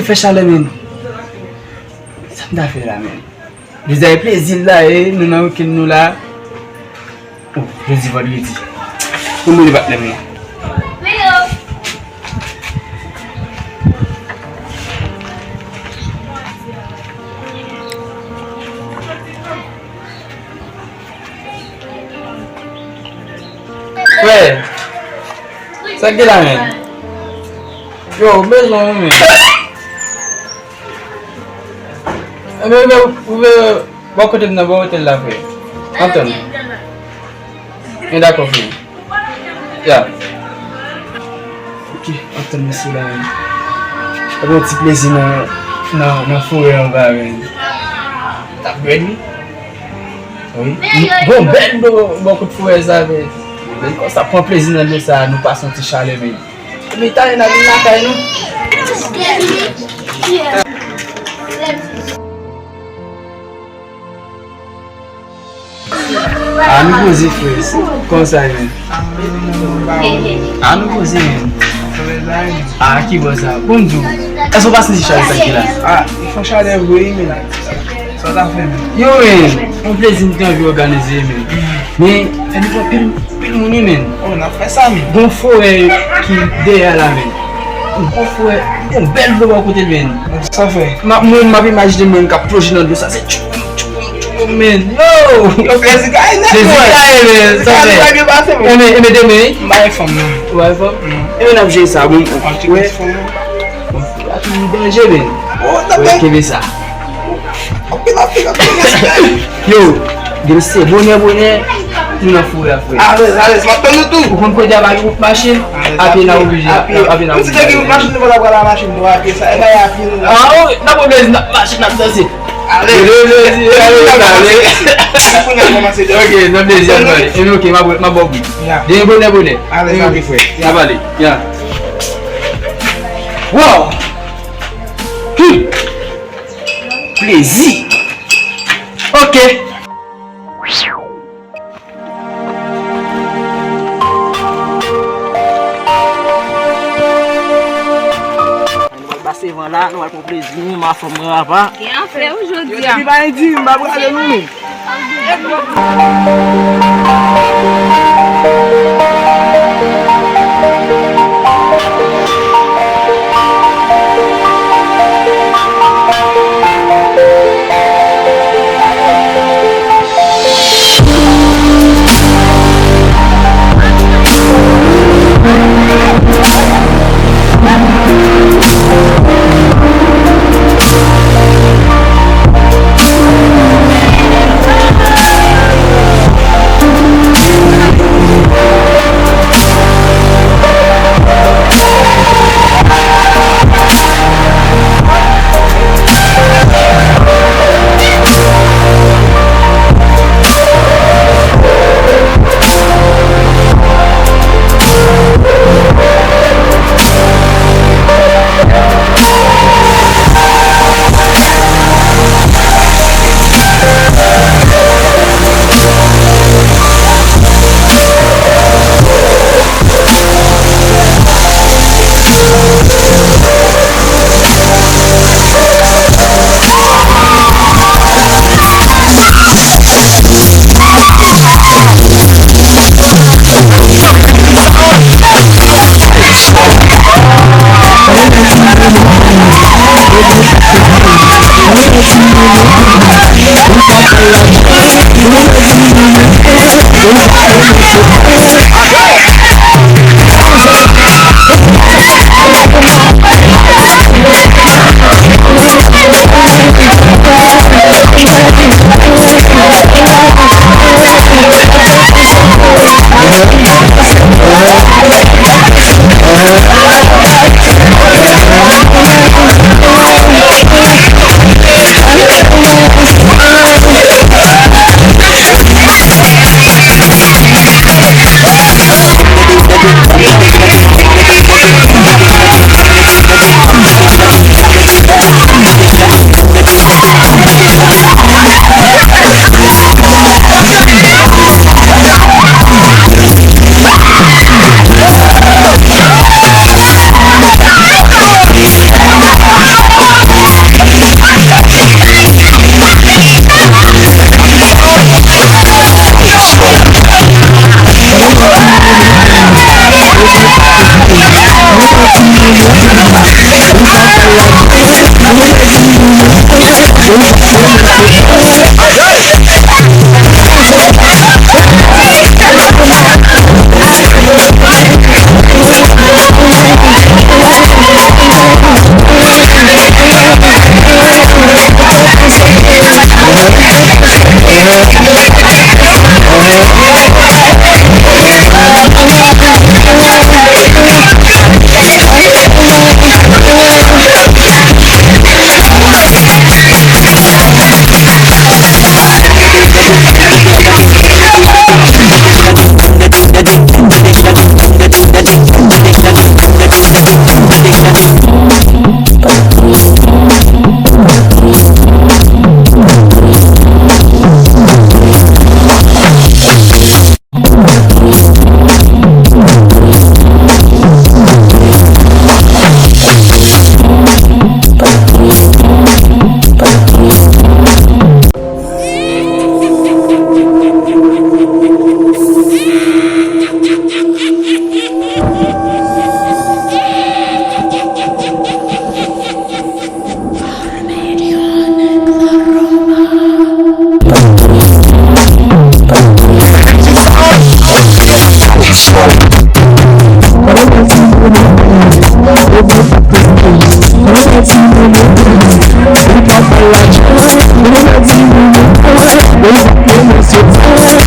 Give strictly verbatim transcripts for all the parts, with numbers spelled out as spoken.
Fè chalè, men. Sa m ta fè la, men? Jodi a e plezi l la, e nou nan wikenn nou la. Oh, jodi vandredi. Pou nou li patnè m nan. Frè, sa k gen la, men? Yo, m bezwen w, men. Enben, enben, ou, ou, bò kote m nan, bò otèl la, frè. Antann. Men dakò, frè. Ya. Ok, antann mesye la, men. Ap yon ti plezi nan, nan, nan forè anba, men. T ap rèd, wi. Wi. Bon, bèl dlo bò kote forè sa, men. Bèl konsa, pran plezi nan dlo sa, nou pase yon ti chalè, men. Epi talè n a vin lakay nou. A nou poze, frè. Kòman sa ye, men? A nou poze, men. A ki bò sa? Bon, m di w. Èske w pa santi chalè sa ki la? A, li fè chalè vre, wi, men. Sa w ta fè, men? Yo, men, yon plezi m te anvi òganize, men. Men, fè nou pran pil, pil moun, wi, men. Oh, n ap fè sa, men. Gon forè ki dèyè la, men. Gon forè, gon bèl dlo bò kote l, men. Sa fè? M ap, mwen, m ap imajine mwen k ap plonje nan dlo sa, se tchouboum, tchouboum, tchouboum, men. Yo! Yo, plezi kay nèt, plezi kay, men. Sa fè? Enben, enben, demen, wi. M bay fanm nan. Ou bay fanm? Enben, n ap jere sa, bon. Wè. Bon, a toujou danje, men. Wè, kenbe sa. Yo, gen se bonè, bonè, nou nan forè a, frè. Alèz, alèz, m ap tann nou tou. Ou konn kote a pa gen wout machin, a pye n a oblije, a pye n a oblije. Ou di te gen wout machin, nou pa ta pral a machin, nou a pye sa, e bay a pye nou. A, wi, n ap oblije, n ap mache, n ap danse. Alèz. Alèz, alèz, alèz. Ok, nan plezi, ann ale. Epi ok, m ap, m ap ba w bri. Demen bonè, bonè. Alèz, alèz. Epi ok, frè. N ap ale. Ya. Wow! Hmm. Plezi. Ok. Nou pral pase van la, nou pral pran plezi nou, m a fanm mwen apa. Gen afè wi jodi a. Yo depi pa gen diri, m pa prale non, men.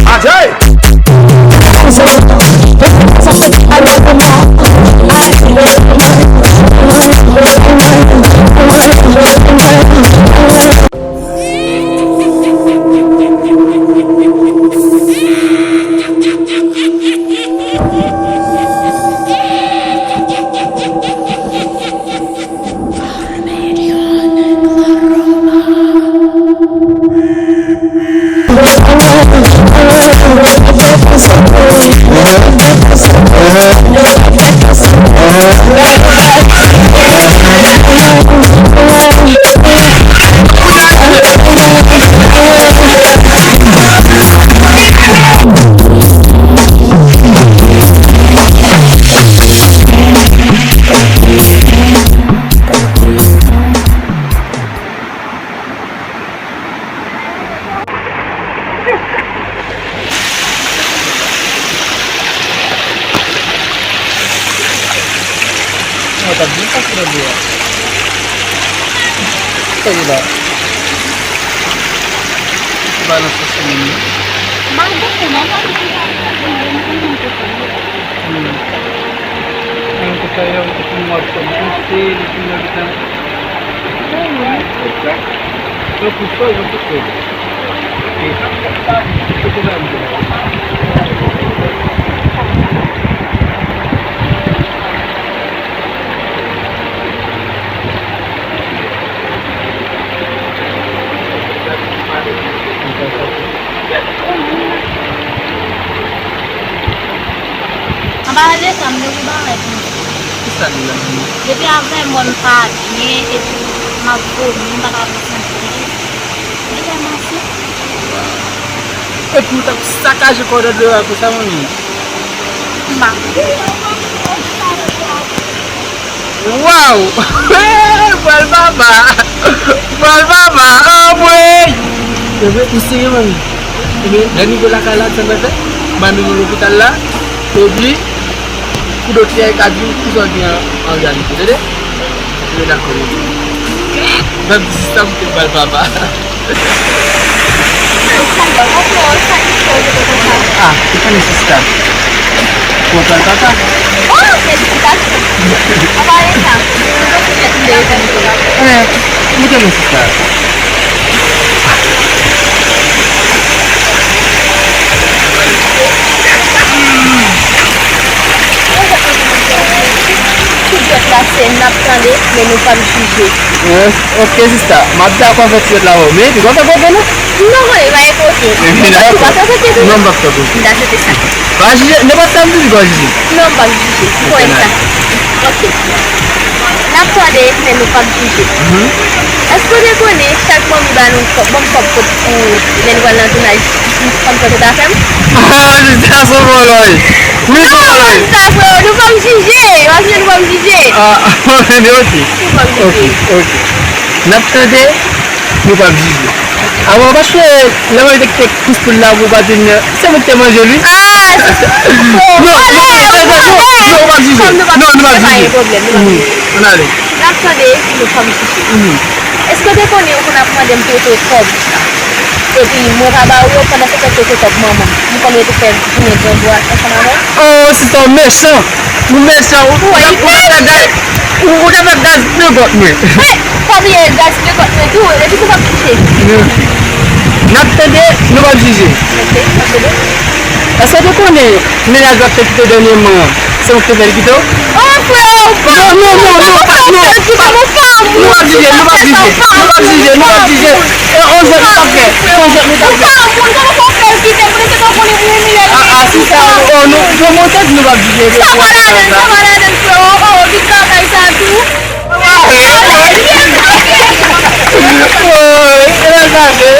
Adjay! Mwen t ap byen pase nan bò a. Sa ye la? Ki balans sou moun yo? M pa gen pou mwen, m pa gen pou mwen. Hmm. Mwen, kote a, yon kote nou ap fè monte, desann nan mitan. Mwen, mwen, kote a. Mwen, pou sa, mwen, kote a. Ok. Kote sa, mwen, kote a. Anba leta m, depi bagay pou mwen. Kisa li la menm? Depi avè mwen m pa byen, epi m ap vomi, m pa ka pran sante. Li vrèman si. Epi w t ap sakaje kò w nan dlo a konsa, manmi. M pa. Waw! Bwal papa! Bwal papa! Anmwey! Ebyen, ou serye, manmi? Ebyen, lè n rive lakay la, sa n pral fè? M al mennen w lopital la, epi, pou doktè a ka di w kisa w gen an, an reyalite, tande? Ebyen, dakò, manmi. Bèl ti sista pou te bwal papa. Ah, ou konnen sista. Ou pral papa. Oh, felisitasyon. Apa e sa? Mwen konn si mèt m te reponn pou la. Eh, ou konnen sista. Tout dwèt la se n ap tande, men nou p ap jije. Eh, ok, sista, m ap dakò avèk ti dwèt la, men li pa fè koke non. Non, non, li pa fè koke. Li pa fè koke tou. Non, m p ap fè koke. M ta swete sa. Pa jije, nenpòt sa m di, li pa jije. Non, m p ap jije. Ou konnen sa. Ok. N ap tande, men nou p ap jije. Mhm. Èske w te konnen chak manmi ba nou kòb, ban m kòb pou, pou lè n pral nan tounaj, m konn sa w te ta fè m? Ah, sista, se yon vòlò wi. Wi, se yon vòlò wi. Non, sista, freo, nou p ap jije. Paske nou p ap jije. Ah, ok. Nou p ap jije. Ok, ok. N ap tande, nou p ap jije. Avan, paske lè mwen te kite kous poul la pou w pa di m, se mwen ki te manje l wi. Ah, non, non, non, non, non, non, ou p ap jije. Non, nou p ap jije. Pa gen pwoblèm, nou p ap jije. Ann ale. N ap tande, nou p ap jije. Mhm. Èske w te konnen yo konn ap mande m prete kòb? Epi mwen pa ba ou yo, pandan se tan yo prete kòb manman m. M konn rete fè jounen grangou ansanm avè w. Oh, sista, w mechan. Ou mechan. Ou, ou, ou ta fè gaz, ou, ou ta fè gaz pye gòt mwen. Men, pa bliye gaz pye gòt mwen tou, epi se w k ap touche. N ap tande, nou p ap jije. Ok, n ap tande. Èske w te konnen mennaj w ap te kite dènyèman an, se ou ki te fè l kite w? Oh, freo, pa. Non, non, non, non, pa, non. Ou pa fè l kite m, ou pa m. Nou p ap jije, nou p ap jije, nou p ap jije, nou p ap jije. E, on jwèt nou t ap fè. Se on jwèt nou t ap fè. Ou pa moun, kòman w fè l kite m? Ou te gentan konnen pou imilye l. Ah, ah, sista, oh, nou, nou monte, nou p ap jije. Sa pa ladan, sa pa ladan, freo. Oh, oh, vin nan kay sa tou. Oh, e la sa, men.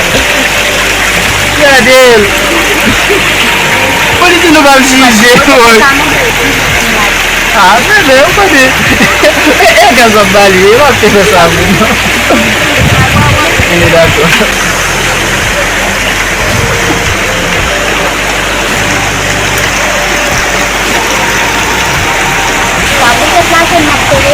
Gade l. Politik nou p ap jije, woy. Ah, bebe, ou konnen. E, e gaz w ap ba li, e w ap te fè sa pou nou. Mwen dakò. Pa pou fèt la, se m ap tande.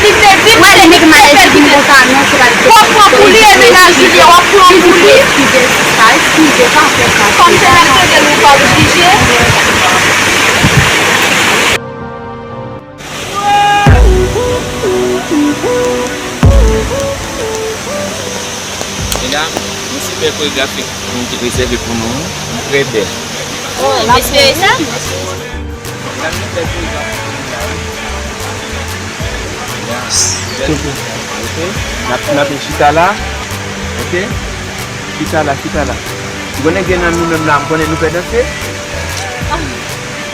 Li te di w, se nèg malèze vin konsa, non, se pa li. W ap pran pou li, e mennaj li, w ap pran pou li. Eskize, eskize, sista, eskize, pa fè sa. Kòm se nèg rele nou, pa oblije. Medam, yon sipè koregrafi nou te rezève pou nou. Li trè bèl. Oh, m espere sa. Medam, yon bèl koregrafi pou nou la, wi. Yes. Ok. N ap, n ap chita la. Ok. Chita la, chita la. Ou konnen gen nan nou menm la, m konnen nou fè danse.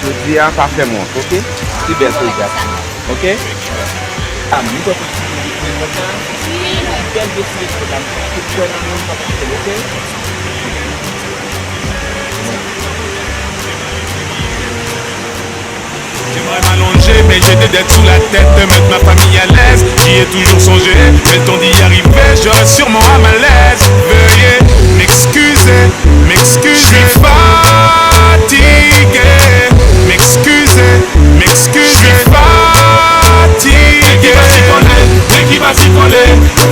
Jodi a, pa fè m wont, ok? Pi bèl koregrafi. Ok? A, m kwè pou ti bèl defile konsa. Wi. Bèl defile konsa. Tout jèn nan nou pa pase, ok? J'aimerais m'allonger, mais j'ai des dettes sous la tête, mettre ma famille à l'aise. J'y ai toujours songé, mais le temps d'y arriver, j'aurais sûrement un malaise. Veuillez m'excuser, m'excuser. Je suis fatigué, m'excuser, m'excuser. Je suis fatigué. Nèg ki pa chifone, nèg ki pa chifone,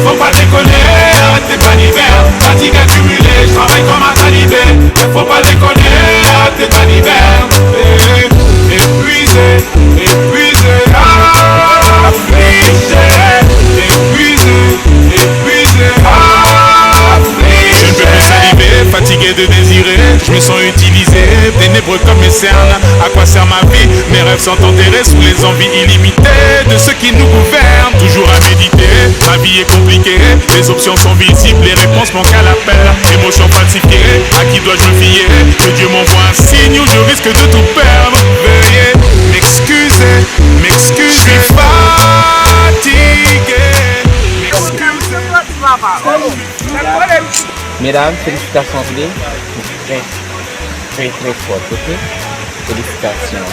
faut pas déconner, arrêtez pas l'hiver. Fatigue accumulée, je travaille comme un talibé. Faut pas déconner, arrêtez pas l'hiver. Eh, épuisé, épuisé, affligé. Épuisé, épuisé, affligé. Je ne peux plus saliver, fatigué de désirer. Je me sens utilisé, ténébreux comme mes cernes. À quoi sert ma vie ? Mes rêves sont enterrés sous les envies illimitées de ceux qui nous gouvernent. Toujours à méditer, ma vie est compliquée. Les options sont visibles, les réponses manquent à l'appel. Émotions falsifiées, à qui dois-je me fier ? Que Dieu m'envoie un signe ou je risque de tout perdre. Veuillez m'excuser, m'excuser. Je suis fatigué. M'excuser. Medam, felisitasyon anpil. Trè, trè, trè fò, ok? Felisitasyon.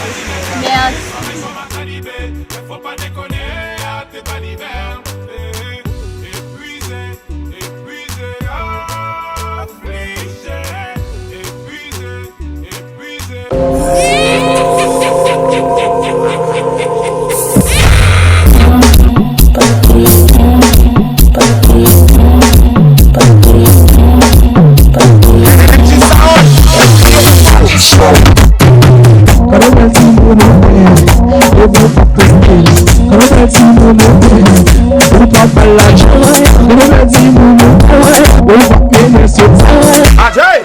Mèsi. Adjey!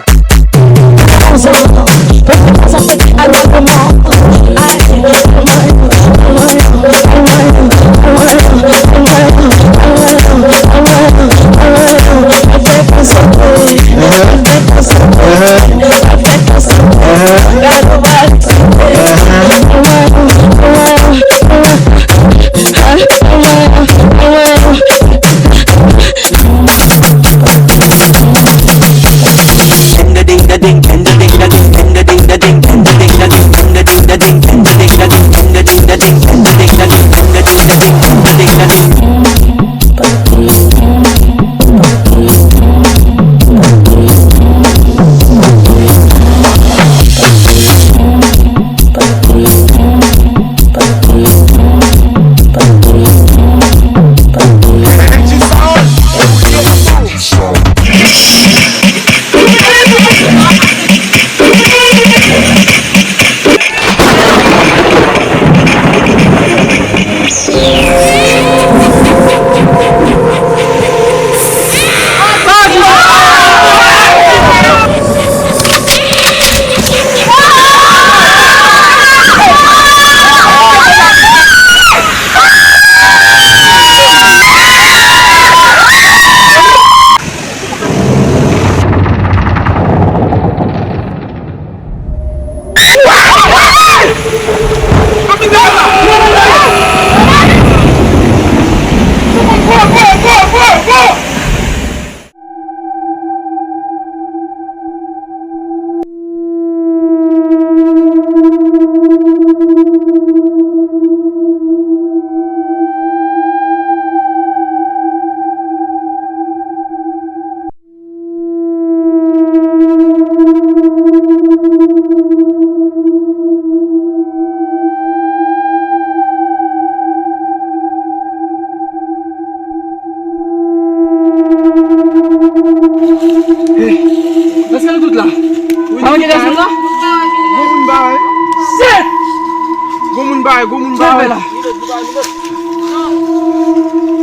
Ay, gwo moun. Sa fè la?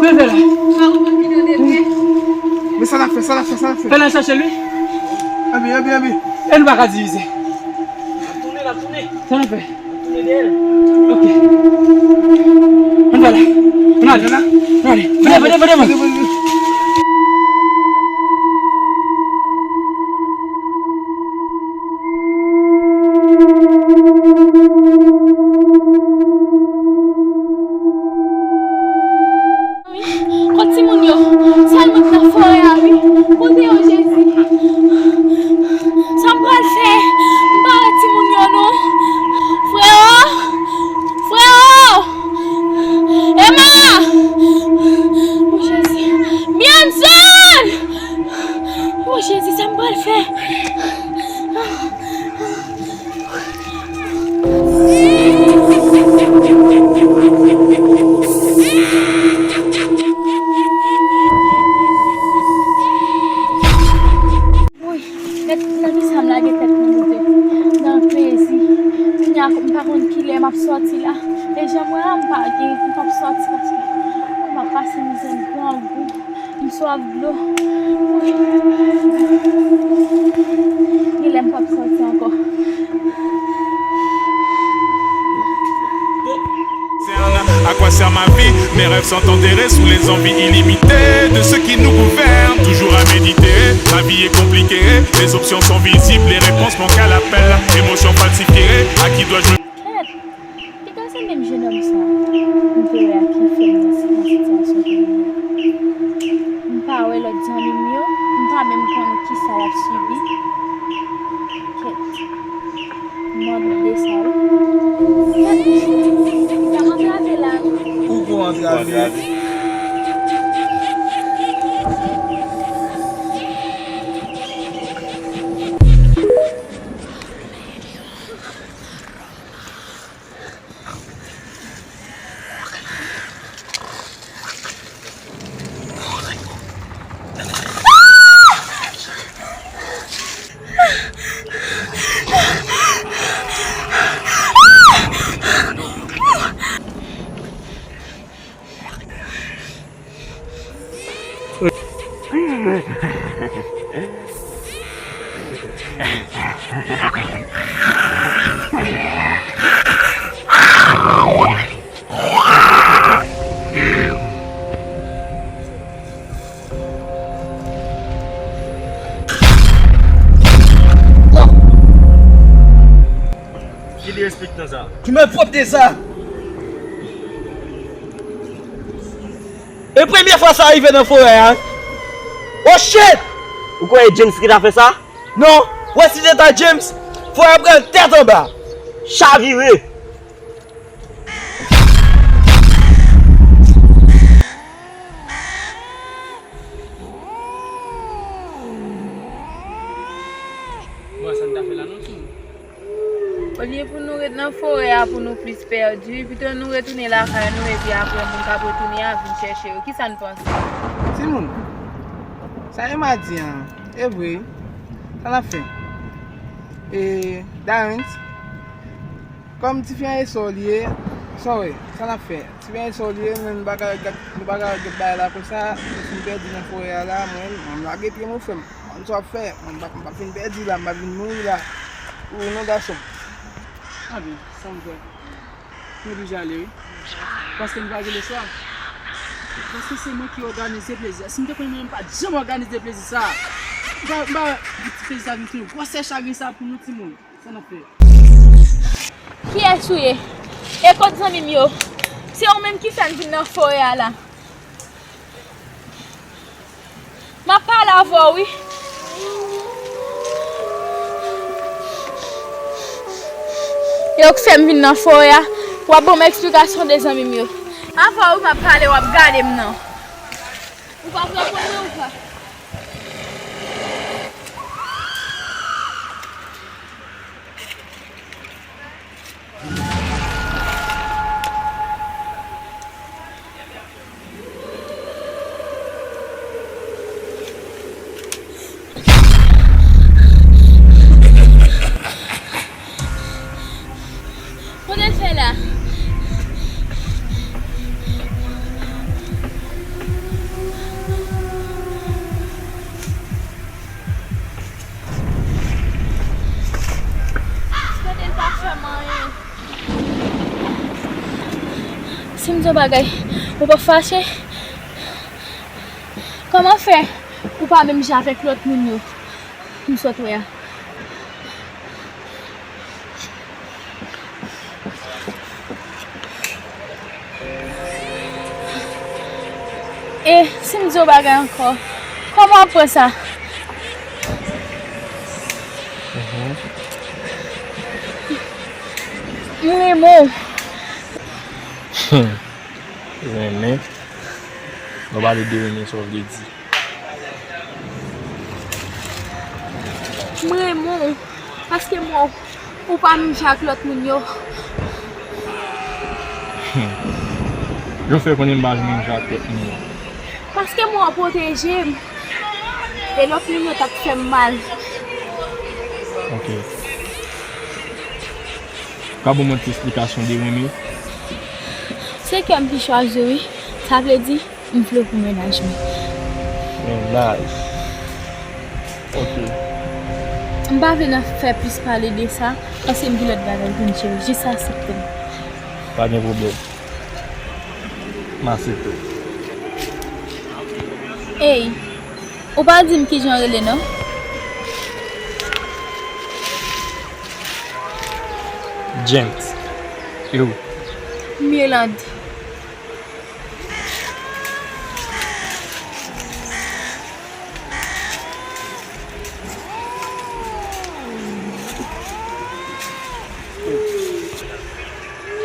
Sa fè la? Men sa n ap fè, sa n ap fè, sa n ap fè? Fè nan chache li. Anbi, anbi, anbi. E nou pa ka divize. Sa n ap fè? Ok. Ann pale. Ann ale. Ann ale. Vini, vini, vini, vini. Kot timoun yo? Sèl mwen k nan forè a wi. Kote yo, Jezi? Sa m pral fè? M pa wè timoun yo non. Freo! Freo! Ema! O Jezi! Bianzon! O Jezi, sa m pral fè? Woy, tèt, nan kisa m lage tèt mwen moute? Nan plezi. Kounya m pa konn kilè m ap sòti la. E jan m wè a, m pa gen, m p ap sòti paske woy, m ap pase mizè, grangou. M swaf dlo. Genlè m p ap sòti ankò. À quoi sert ma vie? Mes rêves sont enterrés sous les envies illimitées de ceux qui nous gouvernent. Toujours à méditer, la vie est compliquée, les options sont visibles, les réponses manquent à l'appel, émotions falsifiées, à qui dois-je me Kèt! Kika se menm jenòm sa m te wè a ki fè m nan si- nan sitiyasyon ke m ye a? M pa wè lòt zanmi m yo, m pa menm konnen kisa y ap sibi. Kèt! M annik de sa wi. Kèt! Kika m antrave la wi. Ou gon antrave. Ki disrespect nan sa? Ki malpwòpte sa? E premye fwa sa rive nan forè a. Oh shit! Ou kwè e James ki ta fè sa? Non, wè si se ta James, forè a pral tèt anba. Chavire! Bon, sa n ta fè la non timoun? Olye pou nou ret nan forè a pou nou plis pèdi, pito nou retounen lakay nou epi apre moun k ap retounen an vin chèche yo. Kisa n panse? Timoun, sa Emma di an, e vre wi. Sa n ap fè? E, Darens, kòm ti fiyanse w li ye, sa w wè, sa n ap fè? Ti fiyanse w li ye, men nou pa ka gad, nou pa ka gad bagay la konsa, nou fin pèdi nan forè a la, mwen, mwen m lage pye m wi frè m. Konn sa w ap fè, mwen m p ap, m p ap fin pèdi la, m p ap vin mouri la. Ou non gason m. Anben, sa m fè. Nou oblije ale wi. Paske nou pa gen lechwa. Paske se mwen ki òganize plezi a. Si m te konnen mwen menm m pa t janm òganize plezi sa. M pa, m pa wè ti plezi sa vin fè gwosè chagren sa pou nou timoun. Sa n ap fè? Kiyès ou ye? E kot zanmi m yo? Se ou menm ki fè m vin nan forè a la. M ap pale avè w wi. E ou k fè m vin nan forè a, w ap ban m eksplikasyon de zanmi m yo. Avè w wi m ap pale, w ap gade m nan. Ou pa pran pwen mwen ou pa? Kote l fè la? Si m di w bagay, ou p ap fache? Kòman fè ou pa menm jan avèk lòt moun yo m sot wè a? E si m di w bagay ankò, kòman w ap pran sa? M renmen w. Renmen? Nou pale de renmen, sa w vle di? M renmen w, paske m wè w, ou pa menm jan ak lòt moun yo. Jan w fè konnen m pa menm jan ak lòt moun yo? Paske m wè w pwoteje m, e lòt moun yo t ap fè m mal. Ok. Ka ban mwen ti esplikasyon de renmen? Se kè m ki chwazi w, wi. Sa vle di, m vle w pou mennaj mwen. Mennaj? Ok. M pa vle nan fè plis pale de sa, paske m gen lòt bagay pou m jere. Jis aksepte m. Pa gen pwoblèm. M aksepte w. Ey, ou pa di m kijan w rele non? James. E ou? Mirlande.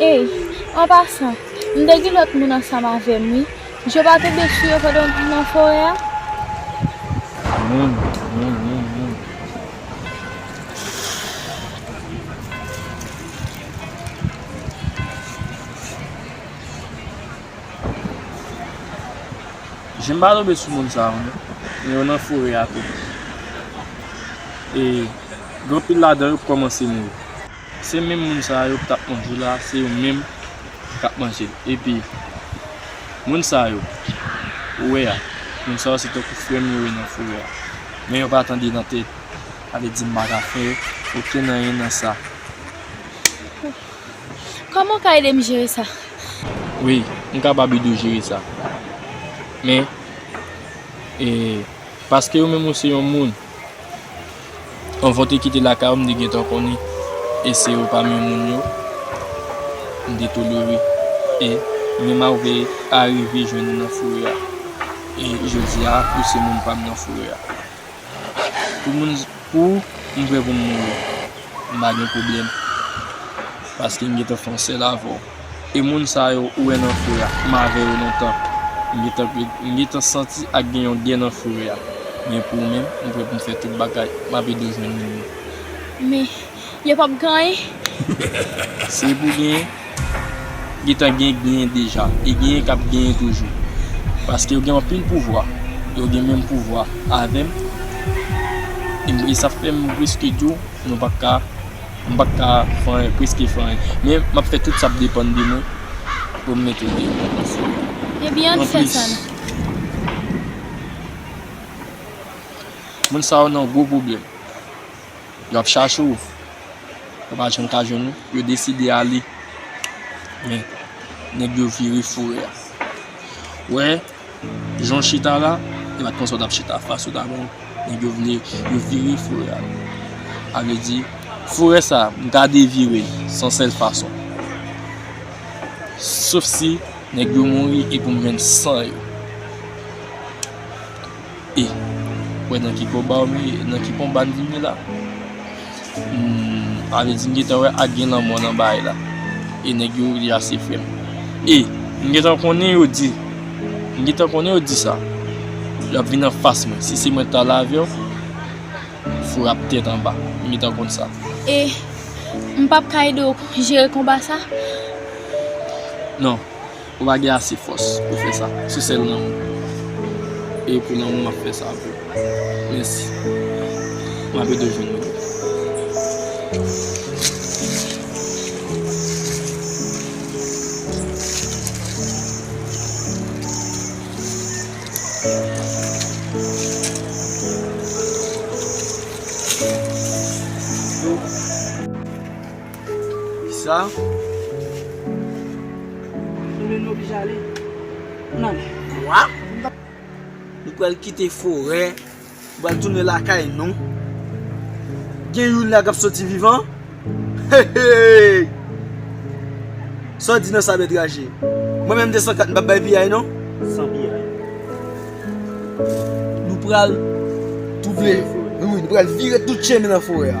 Ey, an pasan, m te gen lòt moun ansanm avè m, wi. Je pa tonbe sou yo pandan m nan forè a? Moun, moun, moun, moun. Jan m pa tonbe sou moun sa yo, non. Men yo nan forè a tou. E gen anpil ladan yo k kòmanse mouri. Se menm moun sa yo k t ap manje w la, se yo menm k ap manje l. Epi, moun sa yo, ou wè a, moun sa yo se tankou frè m yo ye nan forè a. Men yo pa tande nan tèt. Sa vle di m pa ka fè okenn anyen nan sa. Kòman w ka ede m jere sa? Wi, m kapab ede w jere sa. Men, e, paske ou menm ou se yon moun, anvan w te kite lakay ou, m te gentan konnen e se ou pami moun yo m te tolere. E menm avè arive jwenn ou nan forè a. E jodi a, ou se moun pa m nan forè a. Pou moun, pou m prè pou m mouri, m pa gen pwoblèm. Paske m gentan fè yon sèl avè w. E moun sa yo ou wè nan forè a, m avè yo lontan. M gentan, m gentan santi ak gen yon gè nan forè a. Men pou ou menm, m prè pou m fè tout bagay. M ap ede w jwenn moun yo. Men, yo p ap gen anyen? Si pou genyen, gentan gen, genyen deja. E genyen k ap genyen toujou. Paske yo gen anpil pouvwa. Yo gen menm pouvwa avè m. E m, e sa fè m prèske di w, nou pa ka, m pa ka fè anyen, prèske fè anyen. Men m ap fè tout sa ap depann de mwen pou m mete w deyò. Ebyen, ann fè sa non. Anplis, moun sa yo nan gwo pwoblèm. Yo ap chache w. Yo pa janm ka jwenn ou. Yo deside ale. Men, nèg yo vire forè a. Wè, jan w chita la, e pa t konsa w t ap chita. Fas ou t ap wè, nèg yo vle, yo vire forè a. Sa vle di, forè sa, m ka devire l se yon sèl fason. Sof si nèg yo mouri e pou m jwenn san yo. E, wè nan ki konba m ye, nan ki konba n vin ye la. Hmm, sa vle di m gentan wè ak gen lanmò nan bagay la. E nèg yo deja se frè m. E, m gentan konnen yo di, m gentan konnen yo di sa. Y ap vin anfas mwen. Si se mwen t al avè w, forè ap tèt anba. M gentan konn sa. E, m p ap ka ede w jere konba sa? Non. Ou pa gen ase fòs pou fè sa. Se sèl lanmou. E pou lanmou m ap fè sa pou ou. Mèsi. M ap ede w jwenn moun. Kisa? Nou oblije ale. Ann ale. Kwa? Nou pral kite forè, nou pral tounen lakay nou. Gen youn la k ap soti vivan. Hey, hey! Sa w di nan sa, Mèt Raje? Mwen menm de san kat, m p ap bay piyay non. San piyay. Nou pral touble, wi, nou pral vire tout chemen nan forè a.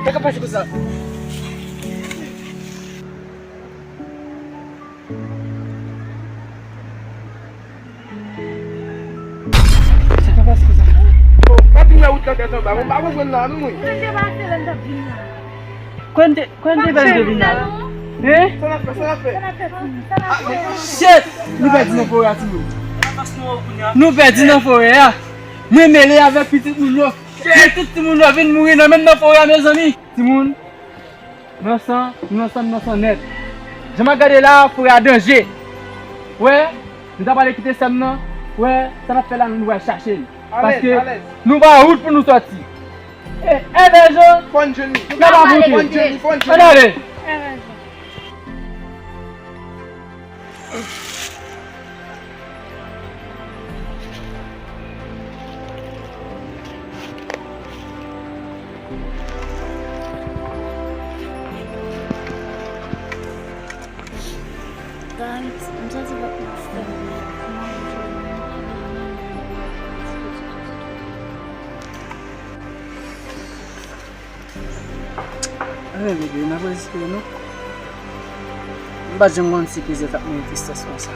Sa k ap pase konsa? Sa k ap pase konsa? Oh, pa di wè wout lan tèt anba, mwen pa konprann la, non, mwen. Kwen te, kwen te bèl de vin la. Hein? Sa n ap fè, sa n ap fè? Shit! Nou pèdi nan forè a, timoun. Nou pèdi nan forè a. Mwen mele avèk pitit moun yo. Men tout timoun yo vin mouri nan menm nan forè a, mezanmi. Timoun, nou ansanm, nou ansanm, nou ansanm nèt. Jan m ap gade la, forè a danje. Wè, nou ta pale kite sè m nan. Wè, sa n ap fè la, nou, nou pral chache l. Paske nou pa wout pou nou sòti. E, e, Vèjo. Fò n jwenn li. N ap afwonte. Fò n jwenn li, fò n jwenn li. Ann ale. Guys, m santi vant mwen fè m mal. Anyen, bebe, n ap reziste, non. M pa t janm konn si plizyè t ap mennen tristès konsa.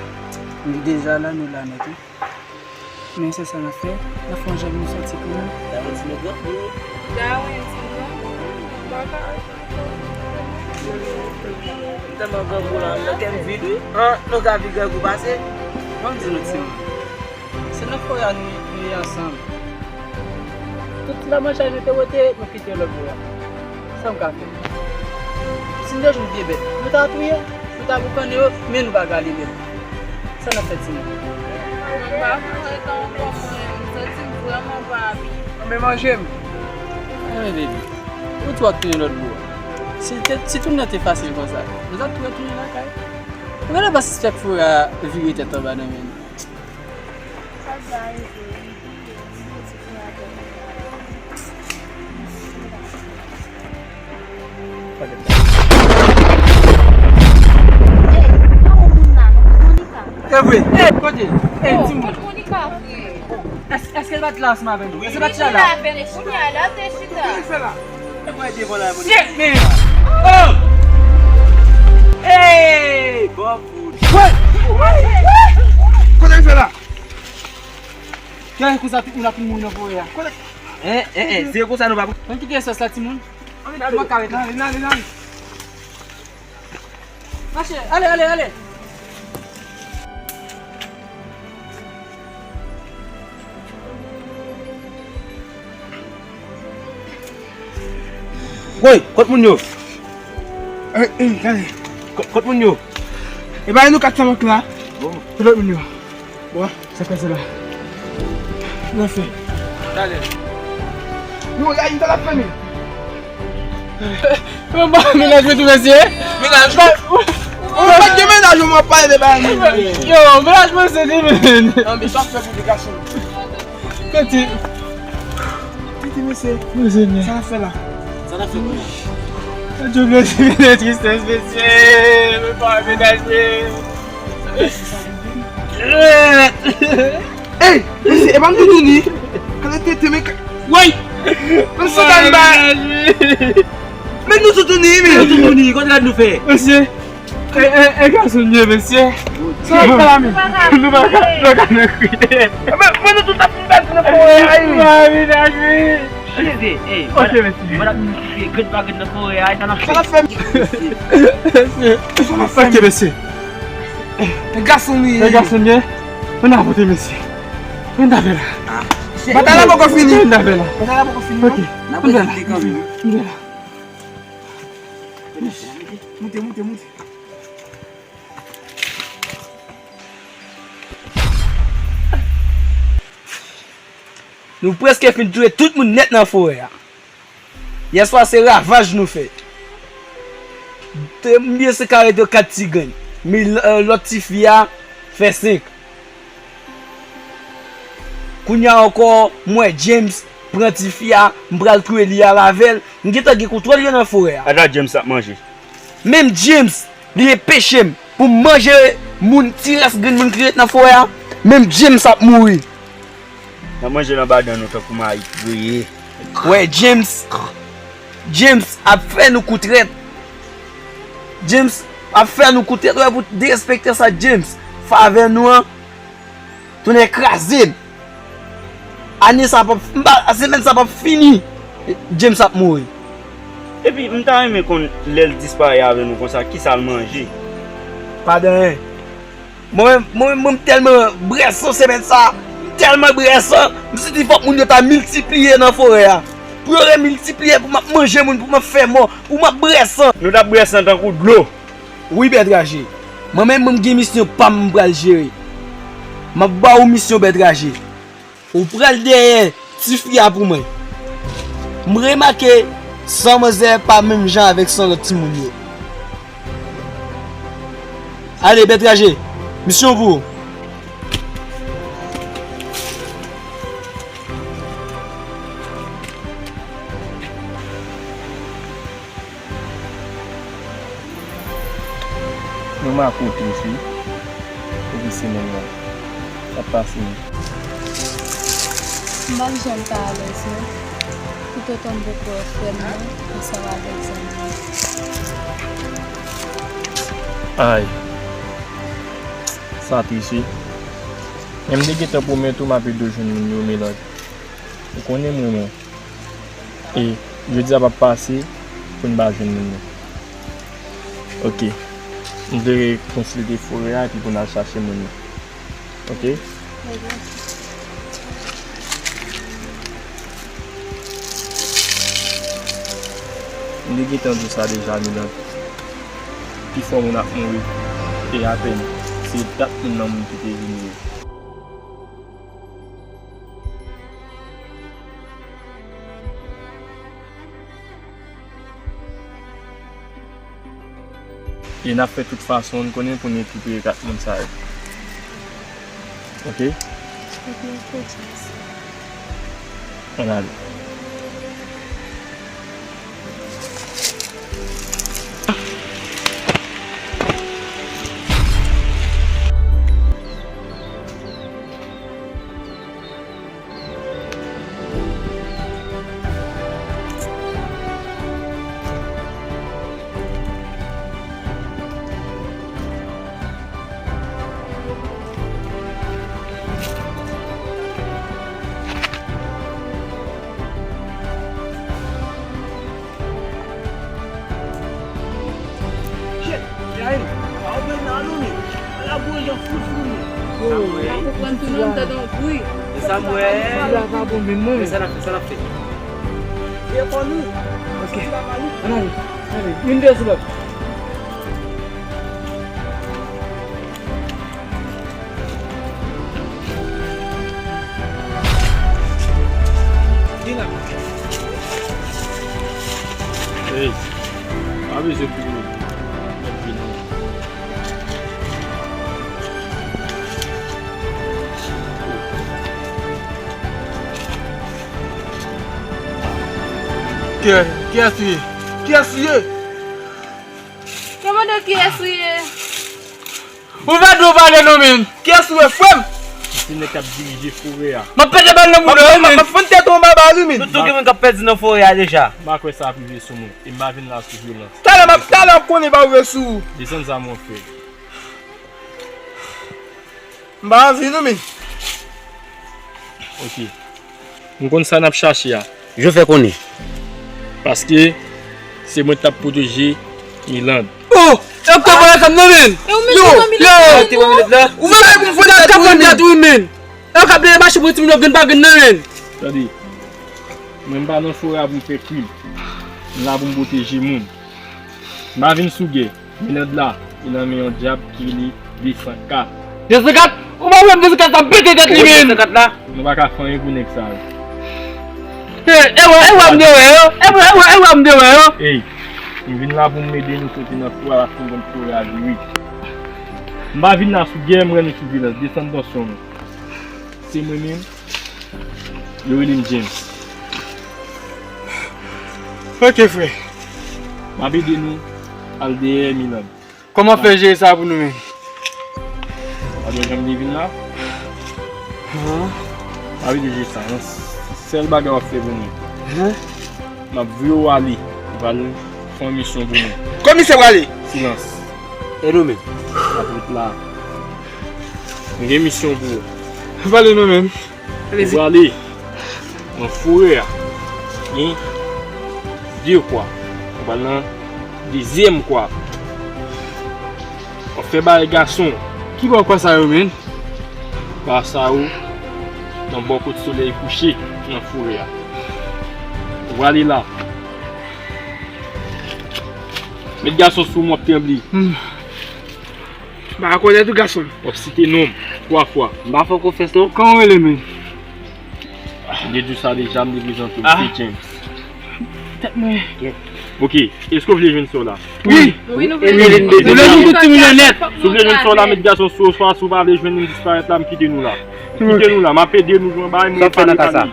Nou deja la, nou la nèt, wi. Men se sa n ap fè, n ap fè yon jan pou nou sòti kanmenm. Darwin, ti nou grangou. Darwin, ti nou grangou. M pa ka. M tèlman grangou la, nan kè m vid, wi. An, nou ka viv grangou pase. Ban m di nou, timoun. Se nan forè a nou, nou ye ansanm. Tout ti lamanjay nou te wete, nou kite lòt bò a. Sa m ka fè? Si n te jwenn vye bèt, nou ta touye, nou ta boukannen yo, men nou pa ka leve l. Sa n ap fè, timoun? Mwen pa konnen tan ankò, mwen, m santi m vrèman pa byen. Anben manje m. Anben, baby. Ou tou ap tounen lòt bò a. Si te, si tounen an te fasil konsa, nou t ap tou retounen lakay. Ou genlè pa sispèk forè a vire tèt anba nan men nou. E vre. E, kote? E, timoun. Èske, èske l pa t la ansanm avè nou? Èske l pa t chita la? Shit, man. Oh! Hey! Kote l fè la? Gade konsa tout moun ap mouri nan forè a. Eh, eh, eh, se konsa nou pa. Ann kite espas la, timoun. Ann ale, ann ale, ann ale. Mache, ale, ale, ale. Woy, kot moun yo? Ey, ey, gade. Kot, kot moun yo? E ba nou kat sa mank la. Bon. Kot moun yo? Bon, sa k pase la? Nan fè. Gade. Yo, la, li ta la fèmen. Mwen pa mennaj mwen tou, mesye. Mennaj ou? Ou pa gen mennaj ou, mwen pale de bagay mennaj. Yo, mennaj mwen se li, men. Non, men sa fè pou de gason. Kante. Kante, mesye. Mwen se li. Sa la fè la? Sa la fè la? Adyo, mesye, mennaj tristès, mesye. Mwen pa mennaj mwen. Ey, mesye, e pa m toutouni. Kale tete, men ka-, woy! Men sa ka ba. Men nou toutouni, men. Nou toutouni, konn rad nou fè. Mesye, e, e, e gason m ye, mesye. Sa ap fè la, men? Nou pa ka, nou pa ka nan kriye. Men, men nou tout ap fè nan forè a, wi. Mennaj mwen. Mesye, ey, ok, mesye. Mwen ap grenn pa grenn nan forè a, sa n ap fè? Sa n ap fè? Mesye. Sa n ap fè? Ok, mesye. E gason li ye. E gason li ye. Ann avance, mesye. Ann avance la. Batay la poko fini. Ann avance la. Batay la poko fini, non. Ok. Ann avance la. Ann avance la. Moute, moute, moute. Nou prèske fin touye tout moun nèt nan forè a. Yèswa se ravaj nou fè. Te, m bliye se kare de kat ti grenn. Men, eh, lòt tifi a fè senk. Kounye a ankò, m wè James pran tifi a, m pral touye li a avè l. M gentan gen kontwòl yo nan forè a. Gad la James ap manje. Menm James, li enpeche m pou m manje moun, ti rès grenn moun ki ret nan forè a. Menm James ap mouri. N ap manje l anba dan nou tankou mayi greye. Wè, James, James ap fè nou kou trèt. James ap fè nou kou trèt. Wè, pou derespektan sa, James, favè nou an, tonnè kraze m. Ane sa p ap, m pa, semèn sa p ap fini. James ap mouri. Epi, m ta renmen konn lè l disparèt avè nou konsa, kisa l manje? Pa de anyen. Mwen menm, mwen menm, mwen m tèlman brèsan semèn sa, m tèlman brèsan, m santi fòk moun yo ta miltipliye nan forè a. Pou yo remiltipliye, pou m ap manje moun, pou m ap fè mò, pou m ap brèsan. Nou t ap brèsan tankou dlo. Wi, Bèt Raje. Mwen menm, mwen m gen misyon pa m m pral jere. M ap ba ou misyon, Bèt Raje. Ou pral dèyè tifi a pou mwen. M remake san manzè pa menm jan avèk san lòt timoun yo. Ale, Bèt Raje, misyon pou ou. Mwen make w tris wi. Epi semèn nan, sa pase m. M pa janm ka alèz non. Toutotan m poko wè frè m nan ansanm avèk zanmi m. Ay. Sa tris wi. Men m te gentan pwomèt ou m ap ede w jwenn moun yo, Melande. Ou konnen m renmen w. E jodi a p ap pase pou n pa jwenn moun nan. Oke. M vle rekonsilte forè a epi pou n al chache moun nan. Oke? Oke. M te gentan di w sa deja, Milan. Pifò moun ap mouri. E apèn, se dat moun nan moun ki te vini yo. E n ap fè tout fason n konnen pou n rekipere kat moun sa yo. Oke? Oke, oke, James. Ann ale. Shit, Jail, pa ouvè nan nou men. Ala gwo jan fout fout men. Yo, pa konprann tou non, m tande yon bri. Men sa m wè. Sila pa bon menm non. Men sa n ap fè, sa n ap fè. Veye kò nou. Ok. Ann ale, ann ale. Youn dèyè sou lòt. Ey, pa bezwen kouri non. Mèt vini. Kiyès, kiyès ou ye? Kiyès ou ye? Kòmandan, kiyès ou ye? Ou pa dwe pale non, men. Kiyès ou ye, frè m? Se nèg k ap dirije forè a. M ap pete bal nan bouda w, men. M ap fann tèt ou anba bal wi, men. Nou tou gen moun k ap pèdi nan forè a deja. M pa kwè sa ap rive sou mwen. E m pa vin la sou vyolans. Talè m ap, talè m ap konnen pa rive sou ou. Desann zam ou, frè. M pa anvi non, men. Ok. M konn sa n ap chache a. Jan w fè konnen? Paske se mwen t ap pwoteje Miland. Oh! Yo ap tou pran kap nan men! Yo! Yo! Ou fè bagay pou m fè nan kap nan tèt ou men! Yo k ap leve mache pou timoun yo vin pa vin nan men! Tande, mwen m pa nan forè a pou m fè krim. M la pou m pwoteje moun. M pa vin sou gè. Miland la, li nan men yon dyab ki rele De san kat. De san kat? Ou pa wè m de se kat la pete tèt li menm. Nou pa ka fè anyen pou nèg sa yo. E, e wè, e wè m de wè yo. E wè, e wè, e wè m de wè yo. Ey, m vin la pou m ede nou soti nan fou a, la pou m konn fou a jwe. M pa vin la sou gè, m rele sou vyolans. Desann tansyon nou. Se mwen menm. Yo rele m James. Ok, frè. M ap ede nou al dèyè Milad. Kòman fè jere sa pou nou menm? W ap wè jan m te vin la? An? W ap ede jere sa. Yon sèl bagay w ap fè pou mwen. An? M ap voye w ale. Ou pral fè yon misyon pou mwen. Komisè prale! Silans. E nou menm? W ap ret la. M gen misyon pou ou. Pale nou menm. Ou prale nan forè a. Gen de kwa. Ou pral nan dezyèm kwa. W ap fè bagay gason. Ki bò kwa sa yo menm? Kwa sa yo nan bò kot solèy kouche nan forè a. Ou prale la. Met gason sou mwen, w ap tranble. Hmm. Ba, akòde tou gason. W ap site non m twa fwa. M pa fè konfyans non. Kòman w rele menm? M te di w sa deja, m te prezante w, se James. Tèt mwen. Ok, èske w vle jwenn sè w la? Wi. Wi, nou vle. Nou vle jwenn tout ti milyonè. Si w vle jwenn sè w la, met gason sou ou, swa si w pa vle jwenn li, m disparèt la, m kite nou la. M kite nou la, m ap ede nou jwenn bagay, m repale pale.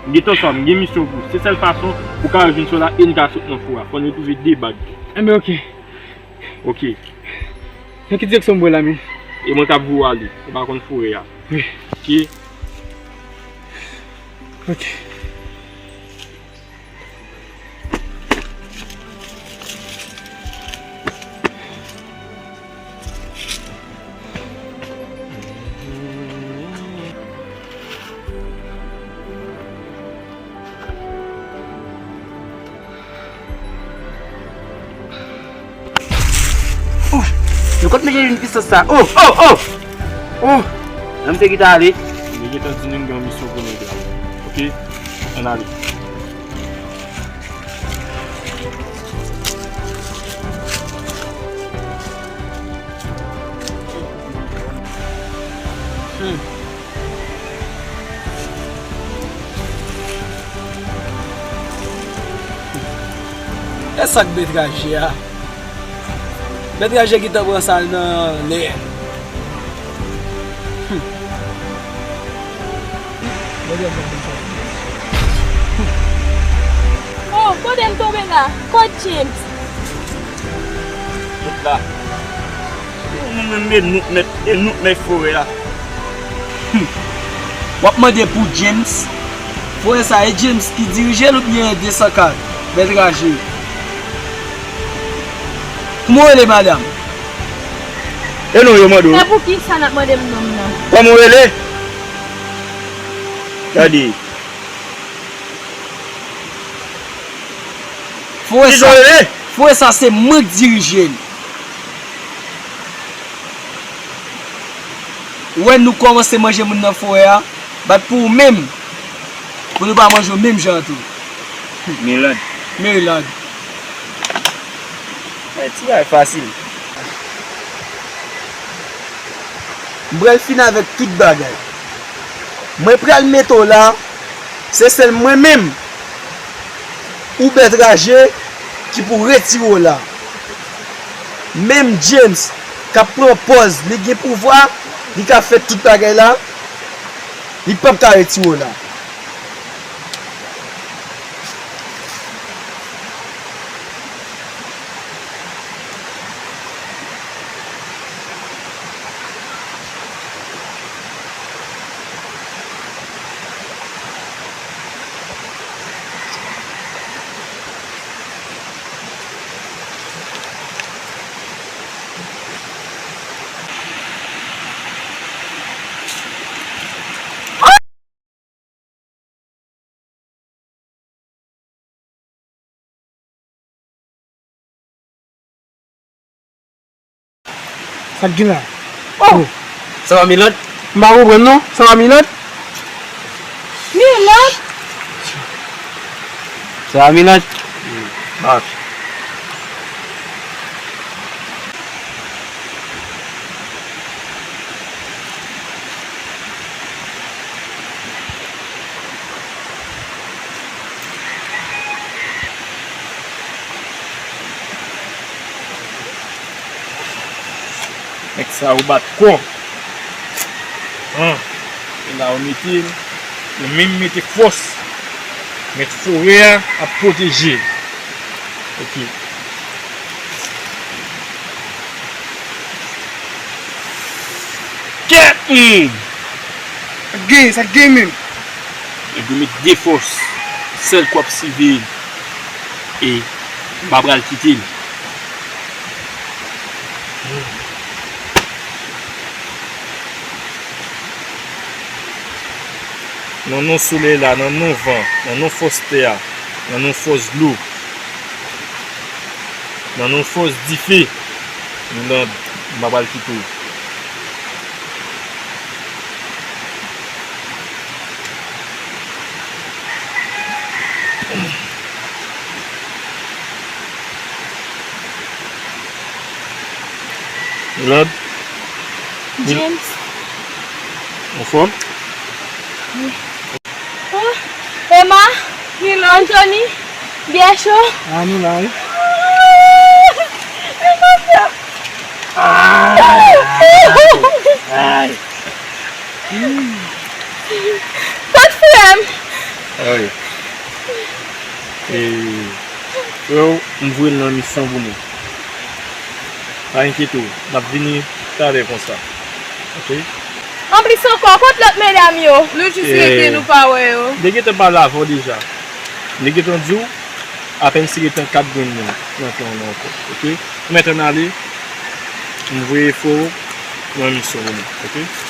M gen tan sa, m gen misyon pou ou. Se sèl fason pou w ka jwenn sè w la e n ka sot nan fou a. Fò n retwouve de bag. Enben, ok. Ok. Nan ki direksyon m pral la menm? E mwen k ap voye w ale. Ou pa konn forè a. Wi. Ok. Ok. Oh! Nou kot mesye jwenn pisans sa? Oh! Oh! Oh! Oh! Nan misye ki ta ale? Li gentan di nou gen yon misyon pou nou la. Ok? Ann ale. Hmm. E sa k bèt raje a? Bèt raje gentan pran sa nan lè. Hmm. Oh, kote m tonbe la? Kot James? Tout la. Nou menm, e nou k mèt, e nou k mèt forè a. Hmm. W ap mande pou James? Forè sa, e James ki dirije l oubyen de san kat? Bèt raje. Kòman w rele, madanm? E non yo mande w. Se pou ki sa n ap mande m non m nan? Kòman w rele? Gade. Forè sa, forè sa se mwen k dirije l. Ou wè nou kòmanse manje moun nan forè a, bat pou ou menm, pou nou pa manje w menm jan an tou. Milad. Milad. Ti bagay fasil. M pral fin avèk tout bagay. Mwen pral mete w la, se sèl mwen menm, ou bèt raje, ki pou retire w la. Menm James k ap pran pòz li gen pouvwa, li ka fè tout bagay la, li p ap ka retire w la. Sa k gen la? Oh! Sa va, Milad? M pa konprann non. Sa va, Milad? Milad? Sa va, Milad? Wi. Bak. Sa ou bat kò. An. E la ou mete l. Ou menm mete fòs. Mèt forè a ap pwoteje. Ok. Kè! Hmm. Sa k gen, sa k gen menm. Epi met de fòs. Sèl kou ap siveye. E m pa pral kite l. Nan non solèy la, nan non van, nan non fòs tè a, nan non fòs dlo, nan non fòs dife, Milad, m pa pral kite w. Milad? James. Anfòm? Wi. Oh, Emma, Milad, Anthony, byè cho. Ah, nou la, wi. Ay. Ay. Kot frè m? Ay. E, frè w, m voye l nan misyon pou nou. Pa enkyete w, n ap vini talè konsa. Ok? Anplis ankò, kot lòt medam yo? Nou jis rete, nou pa wè yo. M te gentan pale avè w deja. M te gentan di w, apèn si gentan kat grenn moun nan kan w nan ankò. Ok? Ou mèt ann ale, m voye frè w nan misyon pou nou. Ok?